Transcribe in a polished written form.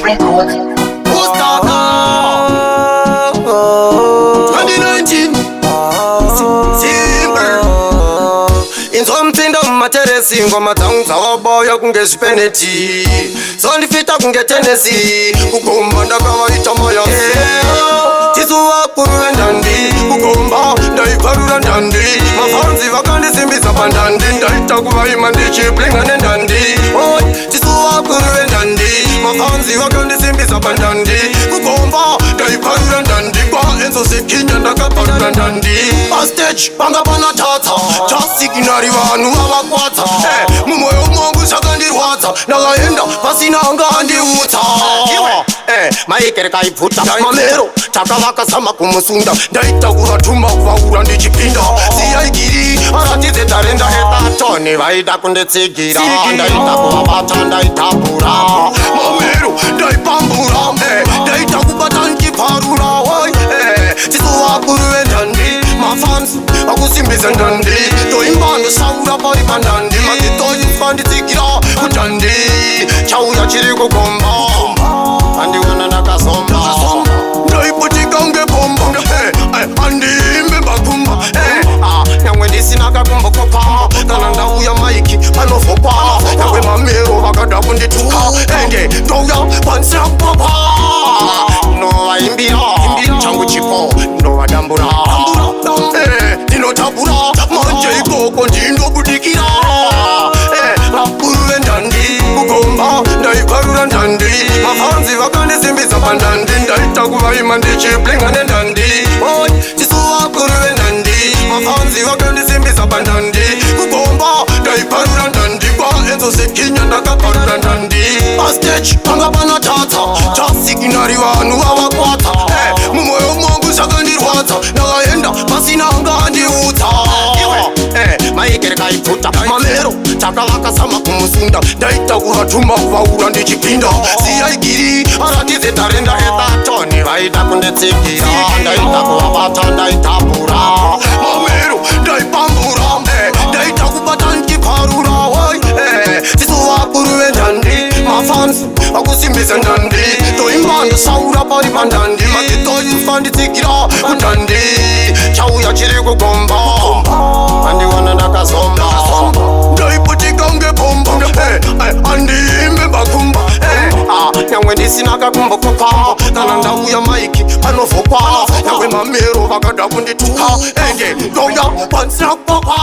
Records. Ustaka 2019. Simple. Inzwa mupinda mumateresi, ngoma dzangu dzavaboya kunge zvipeneti, zondifita kunge tenesi. Kugomba ndakavaita mayasi, tisu vakuru vendandi. Kugomba ndaibvarura ndandi, mafanzi vakandisimbisa pandandi. Ndaita kuvaima ndichiblinga nendandi. Oi, tisu vakuru vendandi, mafanzi vakandisimbisa pandandi. Kugomba ndaibvarura ndandi, kwaEnzo Sekinya ndakabvarura ndandi. Pastage panga pana tata chasikinari, vanhu vavakwatsa. Mumwoyo mangu zvakandirwadza, ndakaenda pasina anga andiudza. Maikere kaibvuta mamero, takavakazama kumusunda. Ndaita kuvatuma kuvaura ndichipinda. Siyaigiri aratidze tarenda etatoni, vaida kunditsigira. Ndaita kuvabata, ndaitambura mamero, ndaipambura. Ndaita kubata ndichiparura. Oi, tisu vakuru vendandi, mafans vakusimbisa ndandi. Toimba ndosaura pari pandandi, magetoiswa nditsigira kudandi. Chauya chiri kugomba, andiona ndakazomba. Ndaiputika kunge bhomba. Andiimbe bakumba. Nyangwe ndisina kakumbokopa, kana ndauya maiki panovhokwa. Nyangwe mamero vakada kundituka, ende ndouya pandisina kupapa. Novaimbira changu chipo, ndovadambura. Ndinotabura manje ikoko, ndindobudikira. Vakuru vendandi, kugomba ndaibvarura ndandi, mafanzi vakandisimbisa pandandi. Ndaita kuvaima ndichiblinga nendandi. Oi, tisu vakuru vendandi, mafanzi vakandisimbisa pandandi. Kugomba ndaibvarura ndandi, kwaEnzo Sekinya ndakabvarura ndandi. Pastage panga pana tata chasikinari, vanhu vavakwata. Mumwoyo mangu zvakandirwadza, ndakaenda pasina anga andiudza. Maikere kaibvuta mamero, takavakazama kumusunda. Ndaita kuvatuma kuvaura ndichipinda. Siyaigiri aratidze tarenda etatoni, vaida kunditsigira. Ndaita kuvabata, ndaitambura mamero, ndaipambura. Ndaita kubata ndichiparura. Oi, tisu vakuru vendandi, mafans vakusimbisa ndandi. Toimba ndosaura pari pandandi, magetoiswa nditsigira kudandi. Chauya chiri kugomba, andiona ndakazomba. Ndaiputika kunge bhomba. Andiimbe bakumba. Nyangwe ndisina kakumbokopa, kana ndauya maiki panovhokwa. Nyangwe mamero vakada kundituka, ende ndouya pandisina kupapa.